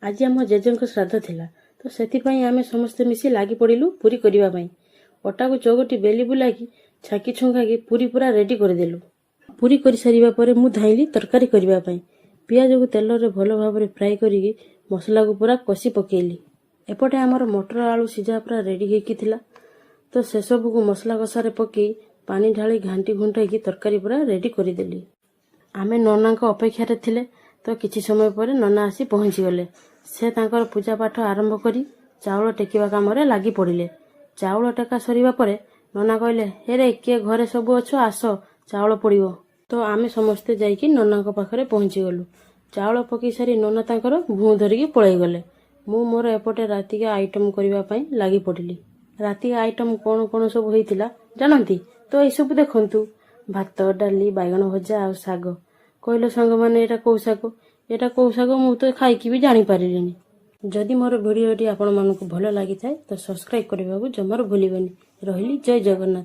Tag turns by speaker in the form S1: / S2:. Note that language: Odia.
S1: ଆଜି ଆମ ଜେଜେଙ୍କ ଶ୍ରାଦ୍ଧ ଥିଲା, ତ ସେଥିପାଇଁ ଆମେ ସମସ୍ତେ ମିଶି ଲାଗି ପଡ଼ିଲୁ ପୁରୀ କରିବା ପାଇଁ। ଅଟାକୁ ଚଉକଟି ବେଲି ବୁଲାକି, ଛାଙ୍କି ଛୁଙ୍କାକି ପୁରୀ ପୁରା ରେଡ଼ି କରିଦେଲୁ। ପୁରୀ କରିସାରିବା ପରେ ମୁଁ ଧାଇଁଲି ତରକାରୀ କରିବା ପାଇଁ। ପିଆଜକୁ ତେଲରେ ଭଲ ଭାବରେ ଫ୍ରାଏ କରିକି ମସଲାକୁ ପୁରା କଷି ପକେଇଲି। ଏପଟେ ଆମର ମଟର ଆଳୁ ସିଝା ପୁରା ରେଡ଼ି ହେଇକି ଥିଲା, ତ ସେସବୁକୁ ମସଲା କଷାରେ ପକେଇ, ପାଣି ଢାଳି, ଘାଣ୍ଟି ଘୁଣ୍ଟାଇକି ତରକାରୀ ପୁରା ରେଡ଼ି କରିଦେଲି। ଆମେ ନନାଙ୍କ ଅପେକ୍ଷାରେ ଥିଲେ, ତ କିଛି ସମୟ ପରେ ନନା ଆସି ପହଞ୍ଚିଗଲେ। ସେ ତାଙ୍କର ପୂଜା ପାଠ ଆରମ୍ଭ କରି ଚାଉଳ ଟେକିବା କାମରେ ଲାଗି ପଡ଼ିଲେ। ଚାଉଳ ଟେକା ସରିବା ପରେ ନନା କହିଲେ, "ହେରେ, କିଏ ଘରେ ସବୁ ଅଛ, ଆସ, ଚାଉଳ ପଡ଼ିବ।" ତ ଆମେ ସମସ୍ତେ ଯାଇକି ନନାଙ୍କ ପାଖରେ ପହଞ୍ଚିଗଲୁ। ଚାଉଳ ପକେଇ ସାରି ନନା ତାଙ୍କର ଭୁଁ ଧରିକି ପଳେଇଗଲେ। ମୁଁ ମୋର ଏପଟେ ରାତିକା ଆଇଟମ୍ କରିବା ପାଇଁ ଲାଗି ପଡ଼ିଲି। ରାତିକା ଆଇଟମ୍ କ'ଣ କ'ଣ ସବୁ ହେଇଥିଲା ଜାଣନ୍ତି ତ? ଏଇସବୁ ଦେଖନ୍ତୁ: ଭାତ, ଡାଲି, ବାଇଗଣ ଭଜା ଆଉ ଶାଗ। କହିଲ ସାଙ୍ଗମାନେ, ଏଇଟା କୋଉ ଶାଗ? ଏଇଟା କୋଉ ଶାଗ? ମୁଁ ତ ଖାଇକି ବି ଜାଣିପାରିଲିନି। ଯଦି ମୋର ଭିଡ଼ିଓଟି ଆପଣମାନଙ୍କୁ ଭଲ ଲାଗିଥାଏ, ତ ସବସ୍କ୍ରାଇବ୍ କରିବାକୁ ଜମାରୁ ଭୁଲିବେନି। ରହିଲି, ଜୟ ଜଗନ୍ନାଥ।